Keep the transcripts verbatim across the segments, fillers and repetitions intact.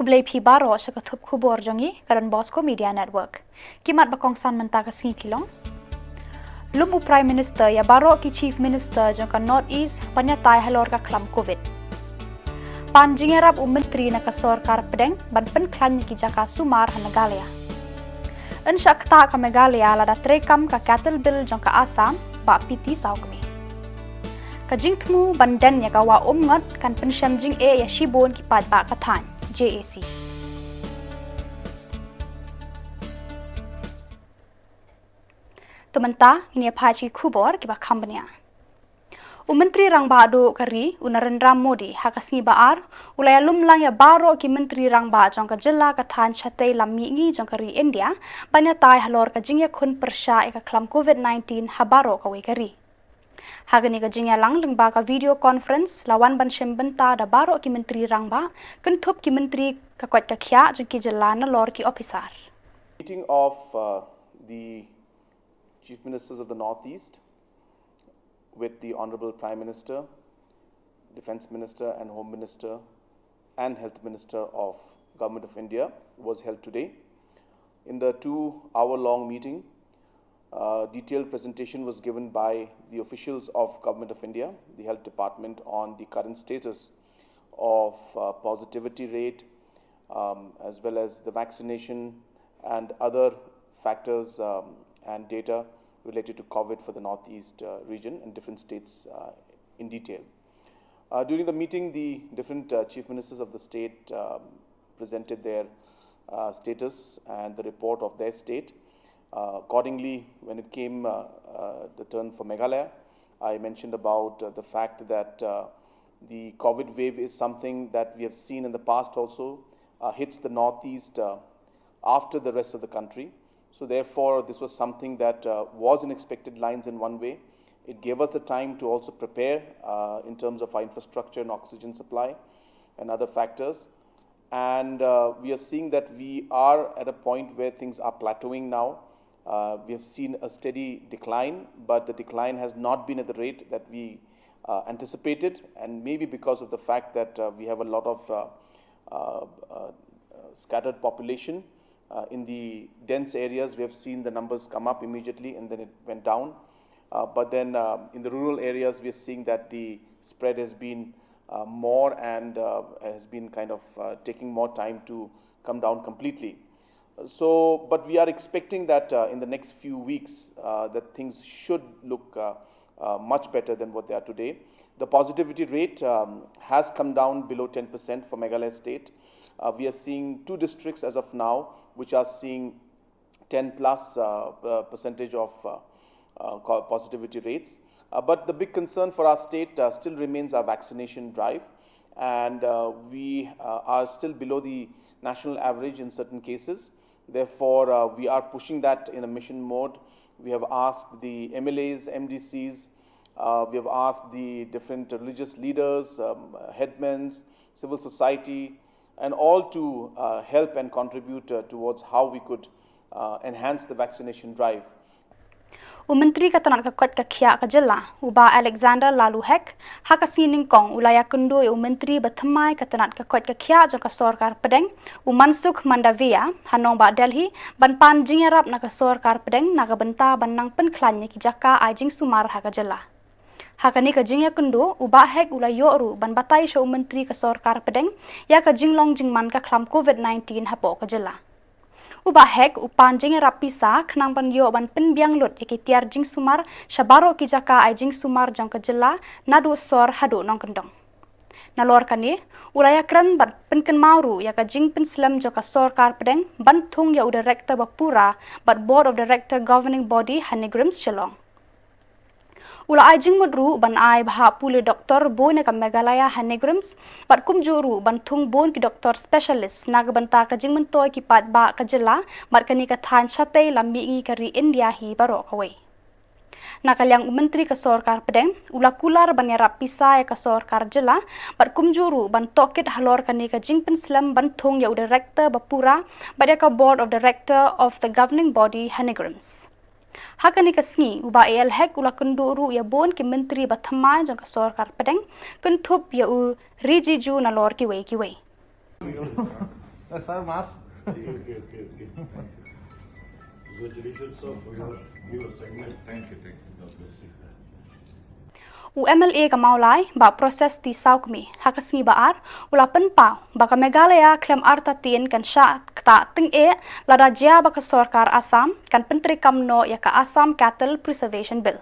Khublei phi baroh sha ka thup khubor jong ngi ka Don Bosco Media Network. Ki mat ba kongsan mynta ka sngi ki long: Lum u Prime Minister ïa baroh ki Chief Minister jong ka North East ban ïatai halor ka khlam Covid. Pan jingïarap u Myntri na ka sorkar pdeng ban pynkhlaiñ ïa ki jaka sumar ha Meghalaya. Yn shah ktah ka Meghalaya lada treikam ka Cattle Bill jong ka Assam, Bah P T Sawkmie. Ka jingthmu ban den ïa ka wah umngot kan pynshem jingeh ïa shibun ki paidbah ka thaiñ, J A C. To mynta ngin ïa phai sha ki khubor kiba kham bniah. U Myntri Rangbah Duh ka ri, u Narendra Modi, ha ka sngi ba ar u la ïalum lang ïa baroh ki Myntri Rangbah jong ka jylla ka thaiñ shatei lam mihngi jong ka ri India ban ïatai halor ka jingïakhun pyrshah ïa ka khlam Covid nineteen ha baroh kawei ka ri. Ha kane ka jingïalang lyngba ka video conference la wan ban shim bynta da baroh ki Myntri Rangbah, kynthup ki Myntri ka koit ka khiah jong ki jylla nalor ki ophisar. Meeting of uh, the Chief Ministers of the Northeast with the Honorable Prime Minister, Defence Minister and Home Minister and Health Minister of Government of India was held today. In the two-hour-long meeting, uh, detailed presentation was given by the officials of Government of India, the Health Department, on the current status of uh, positivity rate, um, as well as the vaccination and other factors um, and data related to Covid for the Northeast uh, region and different states uh, in detail. Uh, during the meeting, the different uh, chief ministers of the state um, presented their uh, status and the report of their state. Uh, accordingly, when it came uh, uh, the turn for Meghalaya, I mentioned about uh, the fact that uh, the Covid wave is something that we have seen in the past also, uh, hits the Northeast uh, after the rest of the country. So therefore, this was something that uh, was in expected lines in one way. It gave us the time to also prepare uh, in terms of our infrastructure and oxygen supply and other factors. And uh, we are seeing that we are at a point where things are plateauing now. Uh, we have seen a steady decline, but the decline has not been at the rate that we uh, anticipated, and maybe because of the fact that uh, we have a lot of uh, uh, uh, scattered population. Uh, in the dense areas, we have seen the numbers come up immediately and then it went down. Uh, but then um, in the rural areas, we are seeing that the spread has been uh, more and uh, has been kind of uh, taking more time to come down completely. So, but we are expecting that uh, in the next few weeks uh, that things should look uh, uh, much better than what they are today. The positivity rate um, has come down below ten percent for Meghalaya state. Uh, we are seeing two districts as of now which are seeing ten plus uh, uh, percentage of uh, uh, co- positivity rates. Uh, but the big concern for our state uh, still remains our vaccination drive, and uh, we uh, are still below the national average in certain cases. Therefore, uh, we are pushing that in a mission mode. We have asked the M L As, M D Cs, uh, we have asked the different religious leaders, um, headmen, civil society, and all to uh, help and contribute uh, towards how we could uh, enhance the vaccination drive. U Myntri ka tnat ka koit ka khiah ka jylla, u Bah Alexander Laloo Hek, ha ka sngi nyngkong u la ïakynduh ïa u Myntri ba thymmai ka tnat ka koit ka khiah jong ka sorkar pdeng, u Mansukh Mandaviya, ha nongbah Delhi ban pan jingïarap na ka sorkar pdeng na ka bynta ban nang pynkhlaiñ ïa ki jaka ai jingsumar ha ka jylla. Ha kane ka jingïakynduh, u Bah Hek u la ïoh ruh ban batai sha u Myntri ka sorkar pdeng ïa ka jinglong jingman ka khlam Covid nineteen hapoh ka jylla. U Bah Hek u pan jingïarap pisa khnang ban ïoh ban pynbiang lut ïa ki tiar jingsumar sha baroh ki jaka ai jingsumar jong ka jylla naduh sor haduh nongkyndong. Nalor kane, u la ïakren bad pynkynmaw ruh ïa ka jingpynslem jong ka sorkar pdeng ban thung ïa u director ba pura bad board of director governing body ha NEIGRIHMS Shillong. U la ai jingmut ruh ban ai bha pule doktor bun na ka Meghalaya ha NEIGRIHMS bad kumjuh ruh ban thung bun ki doktor specialist na ka bynta ka jingmyntoi ki paidbah ka jylla bad kane ka thaiñ shatei lam mihngi ka ri India hi baroh kawei. Na ka liang u Myntri ka sorkar pdeng u la kular ban ïarap pisa ïa ka sorkar jylla bad kumjuh ruh ban tohkit halor kane ka jingpynslem ban thung ïa u director ba pura bad ïa ka board of director of the governing body ha NEIGRIHMS. Ha kane ka sngi, u Bah A L Hek u la kynduh ruh ïa bun ki myntri ba thymmai jong ka sorkar pdeng, kynthup ïa u Rijiju nalor kiwei kiwei. Sir, mask. Okay, okay, okay, okay. Congratulations, sir, for your new assignment. Thank you, thank you. God bless you. U MLA ka Mawlai, Bah Proses T Sawkmie, ha ka sngi Ba-ar, u la pynpaw ba ka Meghalaya khlem artatien kan shah ktah tyngeh lada jia ba ka sorkar Assam kan pyntreikam noh ïa ka Assam Cattle Preservation Bill.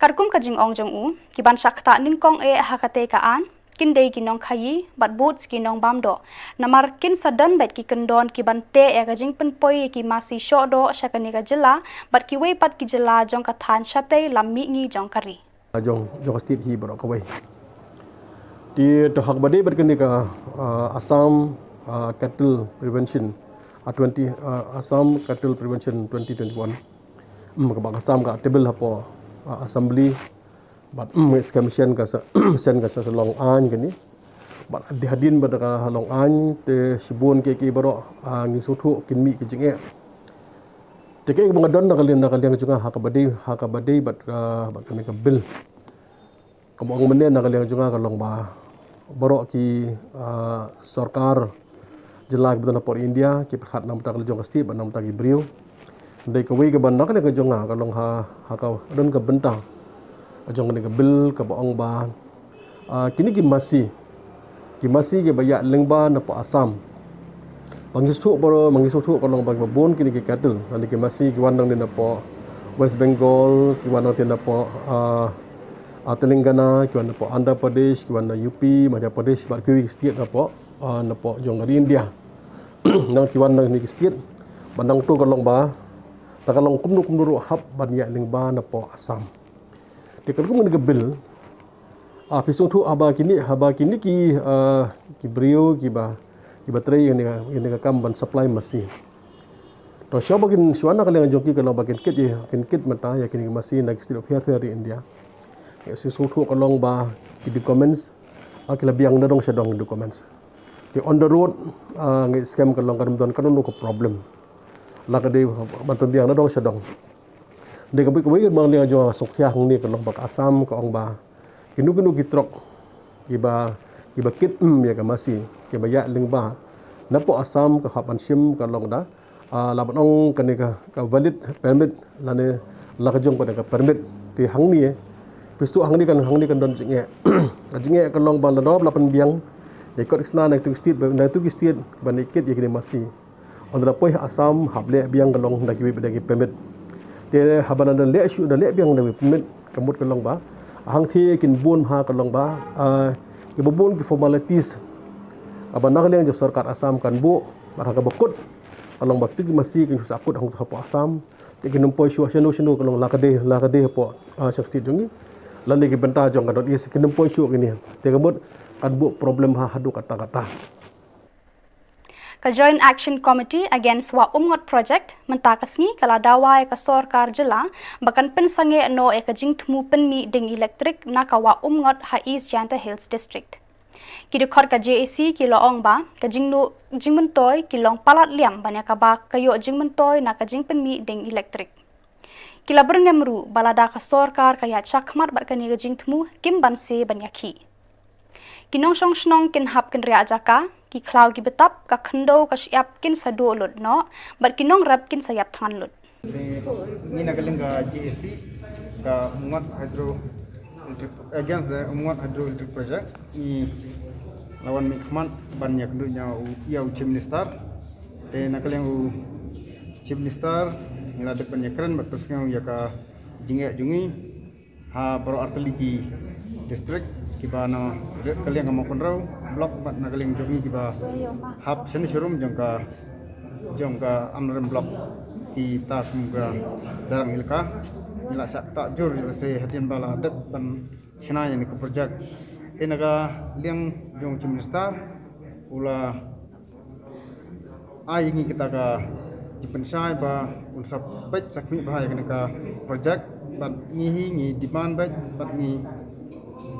Katkum ka jingong jong u, ki ban shah ktah nyngkong eh ha katei ka aiñ kin dei ki nongkhaïi bad bud ki nongbam doh, namar kin sa don beit ki kyndon ki ban teh ïa ka jingpynpoi ïa ki masi shoh doh sha kane ka jylla bad kiwei pat ki jylla jong ka thaiñ shatei lam mihngi jong ka ri. Jong jong ka state hi baroh kawei. Te to ha kaba dei bad kane ka Assam Cattle Prevention twenty Assam Cattle Prevention twenty twenty-one. Kaba ka Assam ka table hapoh Assembly bad skhem shen ka shen ka sa long aiñ kane. Bad hadien bad ka long aiñ te shibun ki ki baroh ngi sngewthuh kin mih ki jingeh. Te kaei kaba nga don na ka liang na ka liang jong nga ha kaba dei ha kaba dei bad bad kane ka bill. Kaba ong mynne na ka liang jong nga ka long ba baroh ki sorkar jylla kiba don hapoh India ki pyrkhat na ka bynta ka jong ka state bad na ka bynta ki briew. Dei kawei kaba na ka liang jong nga ka long ha ha ka don ka bynta jong kane ka bill kaba ong ba kine ki masi ki masi kiba ïaid lyngba napoh Assam. Ba ngi sngewthuh baroh ba ngi sngewthuh ka long ba kiba bun kine ki cattle lane ki masi ki wan nangtei napoh West Bengal, ki wan nangtei napoh Telangana, ki wan napoh Andhra Pradesh, ki wan na U P, Madhya Pradesh bad kiwei ki state napoh napoh jong ka ri India. Nang ki wan na kine ki state ba nangta ka long ba ta ka long kumno kumno ruh hap ban ïaid lyngba napoh Assam. Te katkum kane ka bill phi sngewthuh haba kine haba kine ki ki briew kiba kiba trei ïa kane ka kam ban supply masi. To shuwa ba kin shuwa na ka liang jong ki ka long ba kin kit ïa kin kit mynta ïa kine ki masi na ki state of hiar hiar India. Phi sngewthuh ka long ba ki documents ki la biang na dong sha dong documents. Te on the road ngi skhem ka long ka don ka don ka problem. La ka dei ban pynbiang na dong sha dong. Dei ka bik wei ka bang liang jong suk hiah hangne ka long ba ka Assam ka ong ba kino kino ki trok kiba kiba kit em ïa ka masi kiba ïaid lyngba napoh Assam ka hap ban shim ka long da la ban ong kane ka valid permit lane la ka jong kane ka permit. Te hangne phi sngewthuh hangne kan hangne kan don jingeh. Ka jingeh ka long ba la dop la pynbiang ïa kot ki sla na tu ki state ba na tu ki state ba ne kit ïa kine masi. Ynda la poi ha Assam hap leh biang ka long da kiwei pat da ki permit. Te haba na da leh shuh da leh biang da kiwei permit ka mut ka long ba hangthie kin bun ha ka long ba kiba bun ki formalities. Haba na ka liang jong sorkar Assam kan buh bad ha kaba kut ka long ba kitu ki masi kin shu sah kut hangtu hapoh Assam. Te kin ym poi shuh shano shano ka long la ka dei la ka dei hapoh shang state jong ngi. Lane ki bynta jong ka don i kin ym poi shuh kine. Te ka mut kan buh problem ha haduh katta katta. Ka Joint Action Committee Against Wah Umngot Project mynta ka sngi ka la dawa ïa ka sorkar jylla ba kan pynsangeh noh ïa ka jingthmu pynmih ding elektrik na ka Wah Umngot ha East Jaintia Hills District. Ki dkhot ka JAC ki la ong ba ka jingnu jingmyntoi ki long palat liam ban ïa kaba ka ïoh jingmyntoi na ka jingpynmih ding elektrik. Ki la byrngem ruh ba lada ka sorkar ka ïaid shakhmat bad kane ka jingthmu kim banse ban ïakhih. Ki nongshong shnong kin hap kynriah jaka, ki khlaw ki btap, ka khyndew ka shyiap kin sa duh lut noh bad ki nongrep kin sa ïap thngan lut. Ngi na ka liang ka JAC ka Umngot Hydro Against the Umngot Hydroelectric Project ngi la wan mih khmat ban ïakynduh ïa u Chief Minister. Te na ka liang u Chief Minister ngi la dep ban ïakren bad pynsngew ïa ka jingeh jong ngi ha baroh artylli ki district kiba na ka liang ka Mawkynrew block bad na ka liang jong ngi kiba hap shane sharum jong ka jong ka Amlarem block kita kum ka Darrang Elaka. Ngi la shah ktah jur ïa lehse hadien ba la dep ban shna ïa kane ka project. Te na ka liang jong u Chief Minister u la ai ïa ngi kita ka jingpynshai ba un sa peit sa khmih bha ïa kane ka project bad ngi hi ngi demand beit bad ngi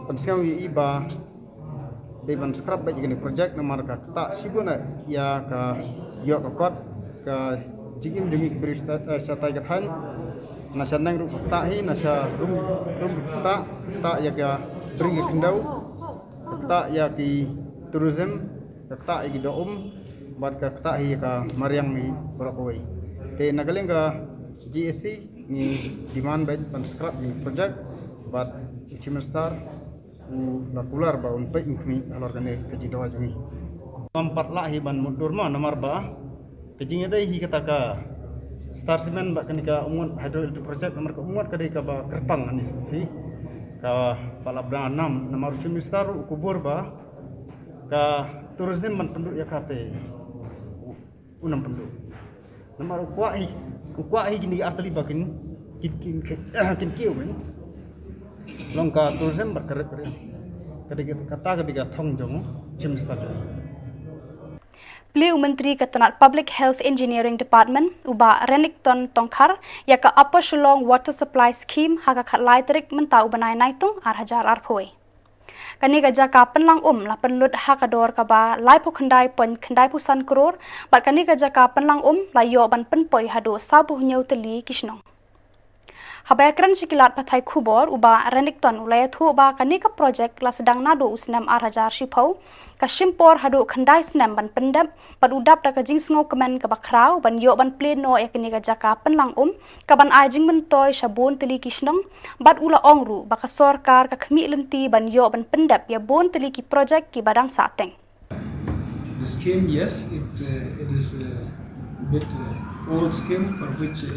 pynsngew ïa i ba dei ban scrap beit ïa kane ka project namar ka ktah shibun ïa ka ïoh ka kot ka jingim jong ngi ki briew shatai ka thaiñ. Na sha neng ruh ka ktah hi na sha rum rum ka ktah ktah ïa ka bring ka khyndew. Ka ktah ïa ki tourism, ka ktah ïa ki doh um, Bad ka ktah hi ka mariang hi baroh kawei. Te na ka liang ka G A C ngi demand ba ban scrap ïa ki project bad u Chief Minister u la kular ba un peit un khmih halor kane ka jingdawa jong ngi. Ngam pat lah hi ban mutdur mo namar ba ka jingïadei hi kata ka Star Cement bad kane ka Umngot Hydroelectric Project namar ka Umngot ka dei kaba kyrpang ani phi. Kaba la bna nam namar u Chief Minister u kubur ba ka tourism ban pynduh ïa kata u nam pynduh. Namar u kwah hi, u kwah hi kine ki artylli ba kin, kin, kin, kin, kin kiew kin. Long ka tourism bad ka rep rep. Ka dei ka, kata ka dei ka thong jong u Chief Minister jong u. Plie u Myntri ka tnat Public Health Engineering Department, u Bah Renikton Tongkhar, ïa ka Upper Shillong Water Supply Scheme ha ka khatlai tarik mynta u bnai Naitung ar hajar arphew. Kane ka jaka pynlang um la pynlut ha ka dor kaba laiphew khyndai point khyndai phew san klur, bad kane ka jaka pynlang um la ïoh ban pynpoi haduh sawphew hynñiew tylli ki shnong. Haba ïakren sha ki lad pathai khubor, u Bah Renikton u la ïathuh ba kane ka projek la sdang naduh u snem ar hajar shiphew, ka shim por haduh khyndai snem ban pyndep, bad u dap da ka jingsngewkmen kaba khraw ban ïoh ban plie noh ïa kane ka jaka pynlang um, kaban ai jingmyntoi sha bun tylli ki shnong, bad u la ong ruh ba ka sorkar ka khmih lynti ban ïoh ban pyndep ïa bun tylli ki projek kiba dang sahteng. The scheme, yes, it, uh, it is a bit uh, old scheme for which uh,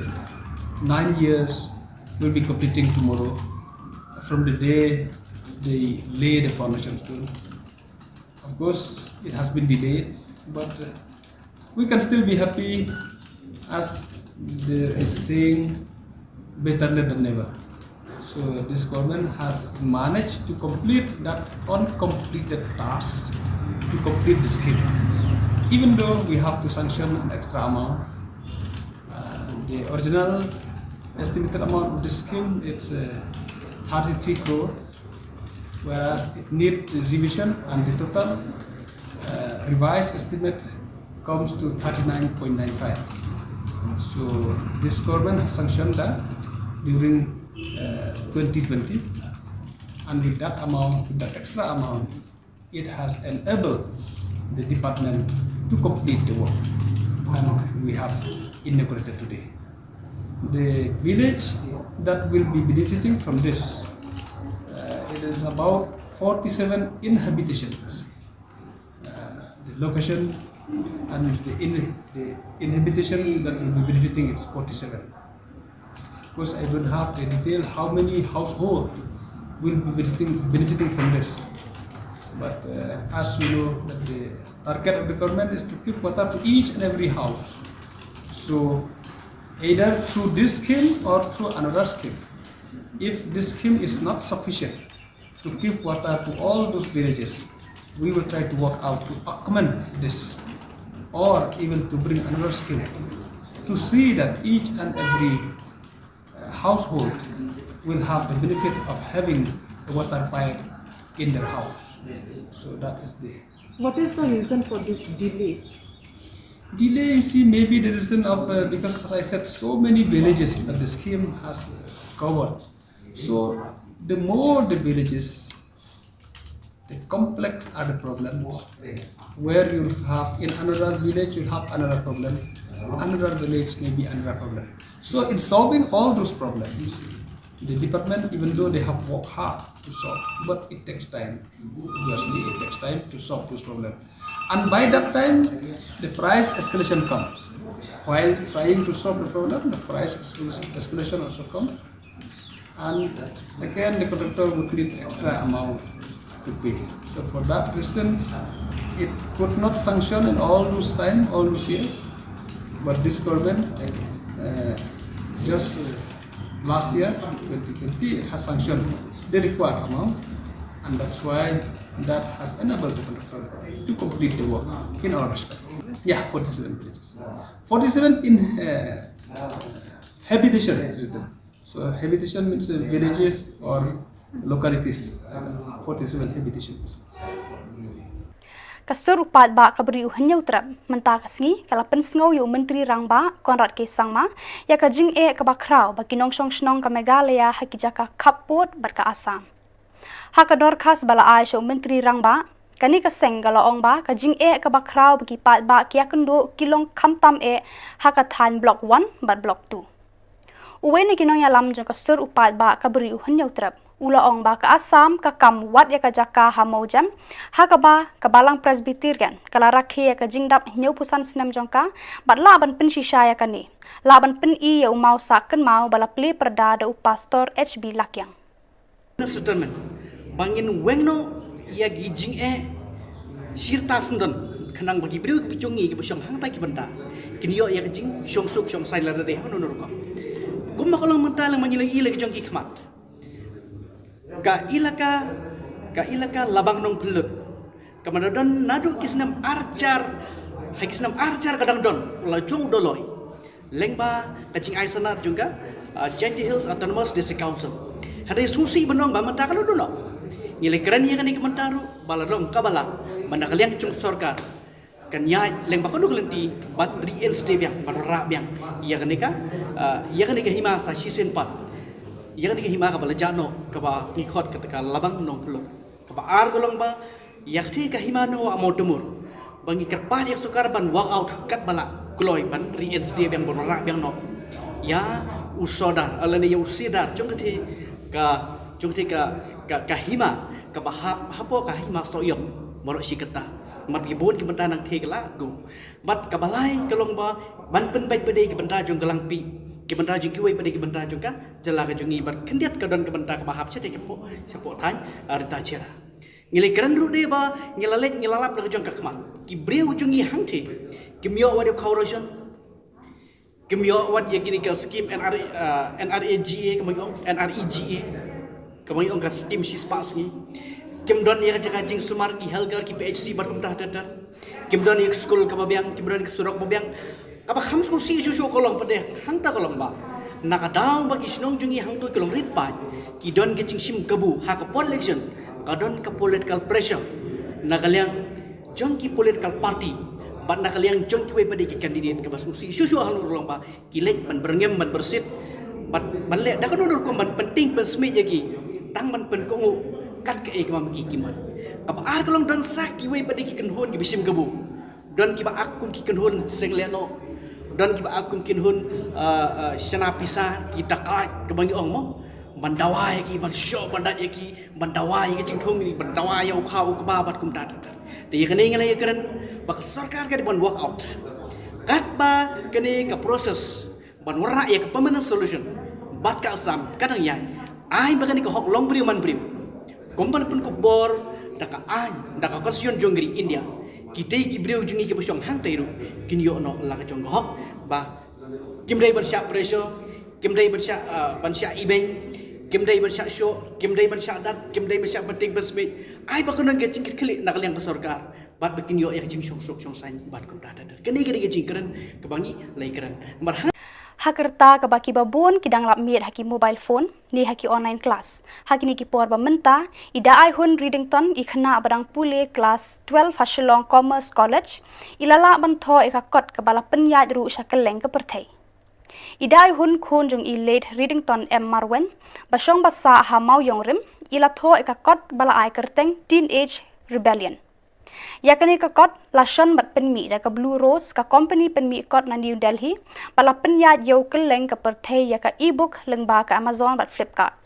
nine years will be completing tomorrow from the day they lay the foundation stone. Of course, it has been delayed, but uh, we can still be happy as there is saying better late than never. So this government has managed to complete that uncompleted task to complete the scheme. Even though we have to sanction an extra amount, uh, the original estimated amount of the scheme it's uh, thirty-three crore, whereas it need revision and the total uh, revised estimate comes to thirty-nine point nine five. So this government has sanctioned that during uh, twenty twenty, and with that amount, with that extra amount, it has enabled the department to complete the work, and we have inaugurated today. The village that will be benefiting from this, uh, it is about forty-seven inhabitations. Uh, the location and the, in, the inhabitation that will be benefiting is forty-seven. Of course, I don't have the detail how many household will be benefiting, benefiting from this. But uh, as you know, that the target of the government is to give water to each and every house. So either through this scheme or through another scheme, if this scheme is not sufficient, to give water to all those villages, we will try to work out to augment this or even to bring another scheme to see that each and every uh, household will have the benefit of having a water pipe in their house. So that is the What is the reason for this delay? Delay, you see, maybe the reason of uh, because, as I said, so many villages that the scheme has uh, covered. So the more the villages, the complex are the problems. Where you have in another village, you have another problem. Another village may be another problem. So in solving all those problems, the department, even though they have worked hard to solve, but it takes time. Obviously, it takes time to solve those problems. And by that time, the price escalation comes. While trying to solve the problem, the price escalation also comes. And again, the contractor would need extra amount to pay. So for that reason, it could not sanction in all those time, all those years. But this government, uh, just uh, last year, twenty twenty, it has sanctioned the required amount, and that's why that has enabled the contractor to complete the work in our respect. Yeah, forty-seven villages. Forty-seven in uh, habitation is written. So habitation means uh, villages or localities. Forty-seven habitations. Ka sur u paidbah ka Bri u Hynñiewtrep mynta ka sngi ka la pynsngew ïa u Myntri Rangbah Conrad K Sangma ïa ka jingeh kaba khraw ba ki nongshong shnong ka Meghalaya ha ki jaka khappud bad ka Assam. Ha ka dorkhas ba la ai sha u Myntri Rangbah, Kane ka seng ka la ong ba ka jingeh kaba khraw ba ki paidbah ki ïakynduh ki long khamtam eh ha ka thaiñ Block One bad Block Two. Uwei na ki nongïalam jong ka sur u paidbah ka Bri u Hynñiewtrep u la ong ba ka Assam ka kam wat ïa ka jaka ha Mawjem, ha kaba ka Balang Presbyterian ka la rakhe ïa ka jingdap hynñiewphew san snem jong ka, bad lah ban pynshisha ïa kane, lah ban pyni ïa u maw sah kynmaw ba la plie pyrda da u Pastor H B Lakiang. Settlement ba ngin weng noh ïa ki jingeh shirta syndon, khnang ba ki briew kiba jong ngi kiba shong hangta ki bynta kin ïoh ïa ka jingshongsuk shongsaiñ lada dei hangno hangno rukom. Kumba ka long mynta lem ma ngi la i la ki jong ki khmat, ka ilaka, ka ilaka Labang Nongpynlut, ka ma da don naduh ki snem arhajar, ha ki snem arhajar ka dang don, la jong u Doloi, lyngba ka jingai sanad jong ka, ah, Jaintia Hills Autonomous District Council. Hynrei sngewsih ban ong ba mynta ka la duh noh. Ngi la kren ïa kane ka mynta ruh ba la long kaba lah ba na ka liang jong sorkar kan ïaid lyngba kano ka lynti ban reinstate biang, ban wanrah biang ïa kane ka, ah, ïa kane ka hima sa shisien pat, ïa kane ka hima kaba la jah noh, kaba ngi khot kata ka Labang Nongpynlut. Kaba ar ka long ba ïa kata ka hima Nongwah Mawtymur ba ngi kyrpad ïa ka sorkar ban work out katba lah kloi ban reinstate biang, ban wanrah biang noh ïa u sordar, lane ïa u sordar jong kata ka, jong kata ka, ka, ka hima kaba hap hapoh ka hima Sohiong baroh shi katta. Namar ki bun ki bynta nangta ka la duh. Bad kaba lai ka long ba ban pynbeit pat de ki bynta jong ka Langpih, ki bynta jong kiwei pat de ki bynta jong ka jylla ka jong ngi, bad khyndiat ka don ka bynta kaba hap shatei shapoh, shapoh thaiñ, ah, Ritacherra. Ngi la kren ruh de ba ngi la leit ngi la lap da ka jong ka khmat. Ki briew jong ngi hangta kim ïoh wat ïa u khaw ration, kim ïoh wat ïa kine ka skim N R, ah, N R E G A, ka ma ngi ong N R E G A, ka ma ngi ong ka skim shispah sngi. Kim don ïa ka jaka jingsumar ki health care, ki P H C bad kumta ter ter. Kim don ïa ka skul kaba biang, kim don ïa ka surok ba biang. Kaba kham sngewsih shuh shuh ka long pat de hangta ka long ba na ka daw ba ki shnong jong ngi hangto ki long rit paid, ki don ka jingshim kabu ha ka por election, ka don ka political pressure na ka liang jong ki political party bad na ka liang jong kiwei pat de ki candidate. Kaba sngewsih shuh shuh halor long ba ki leit ban byrngem ban byrsit bad ban leh da kano rukom ban pyntieng pynsmit ïa ki, tang ban pynkohnguh kat kaei kaba ma ki ki mon. Kaba ar ka long don sa kiwei pat de ki kynhun kiba shim kabu. Don kiba ak kum ki kynhun seng lehnoh, don kiba ak kum ki kynhun, ah, ah, shna pisa, ki dakaid kaba ngi ong mo, ban dawa ïa ki, ban shoh ban dait ïa ki, ban dawa ïa ki jingthung, ban dawa ïa u khaw u kba bad kumta ter ter. Te ïa kane ngi la ïa kren ba ka sorkar ka dei ban work out katba kane ka process ban wanrah ïa ka permanent solution bad ka Assam ka dang ïaid. Ai ba kane ka hok long briew man briew, kumba la pynkup bor da ka aiñ, da ka constitution jong ka ri India, kitei ki briew jong ngi kiba shong hangtei ruh kin ïoh noh la ka jong ka hok. Ba kim dei ban shah pressure, kim dei ban shah, ah, ban shah ibeiñ, kim dei ban shah shoh, kim dei ban shah dat, kim dei ban shah pyntieng pynsmit. Ai ba kan don ka jingkitkhlieh na ka liang ka sorkar bad ba kin ïoh ïa ka jingshongsuk shongsaiñ bad kumta ter ter. Kane ka dei ka jingkren kaba ngi la ïa kren. Namar ha, ha ka rta kaba kiba bun ki dang lap miet ha ki mobile phone ne ha ki online class ha kine ki por ba mynta, i Da Aihun Readington, i khynnah ba dang pule class twelve ha Shillong Commerce College, i la lah ban thoh ïa ka kot kaba la pynïaid ruh sha kylleng ka pyrthei. I Da Aihun, khun jong i late Readington M Marwein, ba shong ba sah ha Mawïong Rim, i la thoh ïa ka kot ba la ai kyrteng Teenage Rebellion. Ïa kane ka kot la shon bad pynmih da ka Blue Rose, ka kompani pynmih kot na New Delhi, ba la pynïaid ïa u kylleng ka pyrthei ïa ka e-book lyngba ka Amazon bad Flipkart.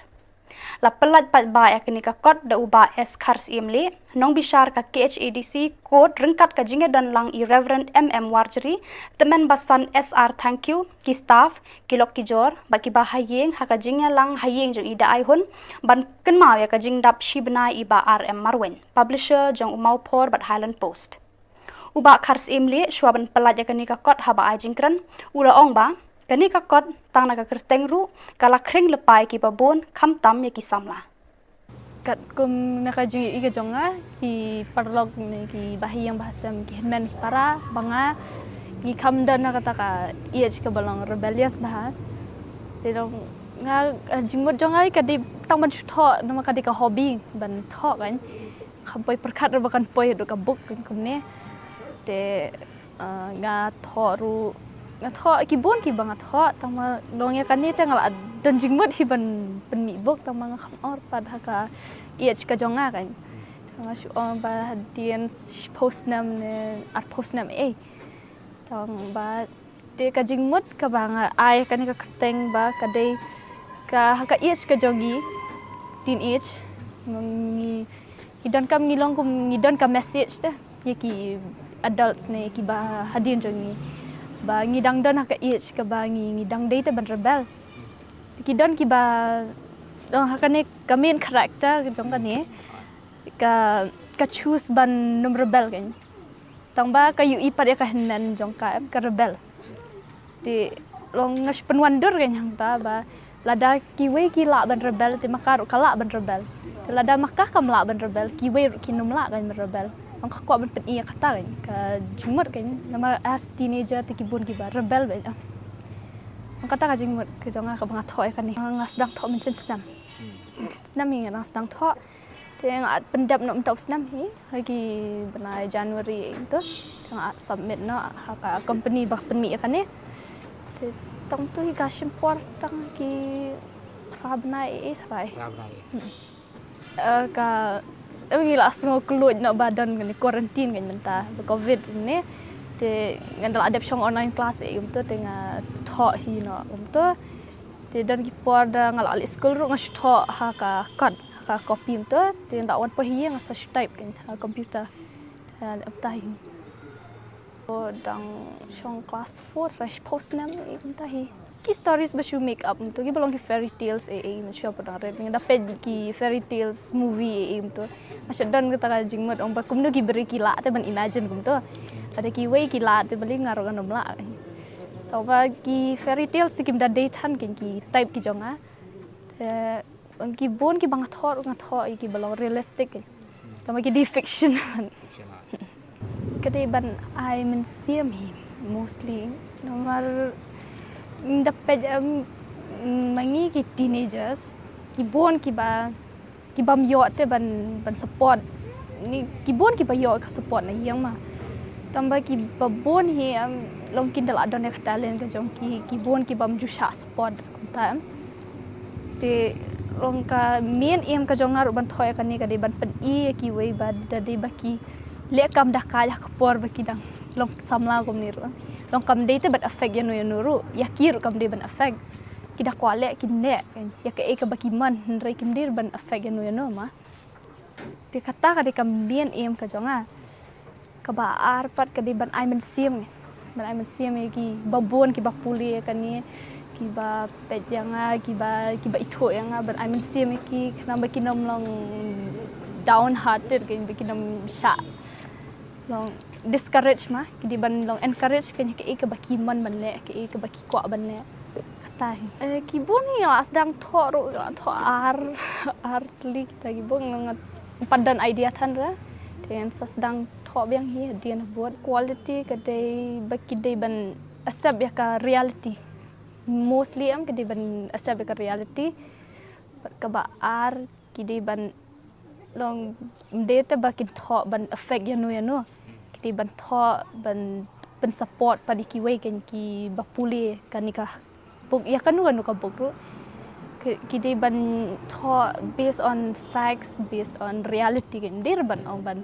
La pyllait paidbah ïa kane ka kot da u Bah S Kharsyiemlieh, nongbishar ka K H A D C Court, ryngkat ka jingïadon lang i Reverend M M Warjri, tymmen basan S R Thangkhiew, ki staff, ki lok ki jor bad kiba ha ïing ha ka jingïalang ha ïing jong i Da Aihun, ban kynmaw ïa ka jingdap shi bnai i Bah R M Marwein, publisher jong u Mawphor bad Highland Post. U Bah Kharsyiemlieh, shuwa ban pyllait ïa kane ka kot haba ai jingkren, u la ong ba kane ka kot, tang na ka kyrteng ruh, ka la khring lypa ïa kiba bun, khamtam ïa ki samla. Katkum na ka jingïohi ka jong nga, ki paralok ne ki bahaïing bahasem, ki hynmen ki para, ba nga, ngi kham don na kata ka age kaba long rebellious bha. Te dang nga, eh, jingmut jong nga ka dei tang ban shu thoh, namar ka dei ka hobby ban thoh kan. Kham poi pyrkhat ruh ba kan poi haduh ka book kan kumne. Te, ah, nga thoh ruh, nga thoh ki bun kiba nga thoh, tang ba long ïa kane te nga la don jingmut hi ban pynmih book, tang ba nga kham or pat ha ka age ka jong nga kan. Te Nga shu ong ba hadien shiphew snem ne arphew snem eh. Tang ba te ka jingmut kaba nga ai kane ka kyrteng ba ka dei ka ha ka age ka jong ngi, teenage, ngi, ngi donkam, ngi long kum ngi don ka message te ïa ki adults ne kiba hadien jong ngi ba ngi dang don ha ka age kaba ngi, ngi dang dei te ban rebel. Te ki don kiba, oh, ha kane ka main character jong kane ka, ka choose ban nym rebel kan. Tang ba ka ïohi pat ïa ka hynmen jong ka, em, ka rebel. Te long nga shu pynwandur kan hangta ba lada kiwei ki lah ban rebel te ma ka ruh ka lah ban rebel. Te lada ma ka kam lah ban rebel, kiwei ruh kin nym lah kan ban rebel. Long ka kwah ban pyni ïa kata kan, ka jingmut kan, namar as teenager te ki bun kiba rebel bha. Long kata ka jingmut ka jong nga kaba nga thoh ïa kane. Nga sdang thoh mynshem snem. Snem hi nga dang sdang thoh. Te nga at pyndep noh mynta u snem hi ha ki bnai January ïa to. Te nga at submit noh ha ka company ba pynmih ïa kane. Te tang to hi ka shim por tang ki phra bnai eh, eh, sarai. Phra bnai. Hmm. Eh, ka, eh, ngi la sngew kylluid noh ba don kane quarantine kan mynta ba covid ne. Te ngan da la dep shong online class eh kumto te nga thoh hi noh kumto. Te don ki por da nga la leit skul ruh nga shu thoh ha ka kot, ha ka kopi kumto. Te nda wan poi ha ïing nga sa shu type kan ha computer. Te mynta hi. Dang shong class four, sa shiphew snem eh mynta hi. Ki stories ba shu make up kumto, kiba long ki fairy tales eh, eh, mynshuwa pat dang rit nga da peit ki fairy tales movie eh, eh, kumto. Nga shu don kata ka jingmut ong ba kumno ki briew ki lah te ban imagine kumto. Lada kiwei ki lah te balei nga ruh ngan nym lah. Tang ba ki fairy tales te kim da dei than kan ki type ki jong nga. Te ki bun kiba nga thoh, nga thoh ïa kiba long realistic. Tang ba ki dei fiction. Ka dei ban ai mynsiem hi mostly. Namar da peit, em, ma ngi ki teenagers ki bun kiba, kibym ïoh te ban, ban support. Ni ki bun kiba ïoh ka support na ïing ma. Tang ba kiba bun hi, em, long kin da la don ïa ka talent ka jong ki, ki bun kibym ju shah support kumta, em. Te long ka main aim ka jong nga ruh ban thoh ïa kane ka dei ban pyni ïa kiwei ba da dei ba ki leh kam da ka ïa ka por ba ki dang long samla kumne ruh. Long kam dei te ban affect ïano ïano ruh, ïa ki ruh kam dei ban affect. Ki da kwah leh kin leh ïa kaei kaba ki mon, hynrei kim dei ban affect ïano ïano ma. Te kata ka dei ka main aim ka jong nga. Kaba ar pat ka dei ban ai mynsiem, ban ai mynsiem ïa kiba bun kiba pule ïa kane, kiba peit ïa nga, kiba, kiba ithuh ïa nga, ban ai mynsiem ïa ki khnang ba kin nym long downhearted, kan ba kin nym shah long discourage ma, ki dei ban long encourage kan ïa kaei kaba ki mon ban leh, kaei kaba ki kwah ban leh. Kata hi. Eh, ki bun hi nga la sdang thoh ruh, nga la thoh ar, ar tylli kita ki bun, nga pat don idea than re. Te ngan sa sdang thoh biang hi hadien habud. Quality ka dei ba ki dei ban accept ïa ka reality. Mostly em ki dei ban accept ïa ka reality. Bad kaba ar ki dei ban long, ym dei te ba kin thoh ban affect ïano ïano. Ki dei ban thoh ban pynsupport pat ïa kiwei kan kiba pule kane ka book, ïa kano kano ka book ruh. Ki, ki dei ban thoh based on facts, based on reality, kan ym dei ban ong ban,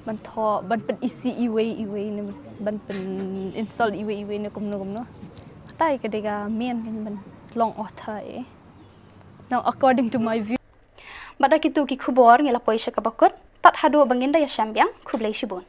ban thoh ban pynisih iwei iwei ne ban pyn-insult iwei iwei ne kumno kumno. Kata ka dei ka main kan ban long author eh. Now, according to my view. Bad da kito ki khubor ngi la poi sha kaba kut, tad haduh ba ngin da ïashem biang, khublei shibun.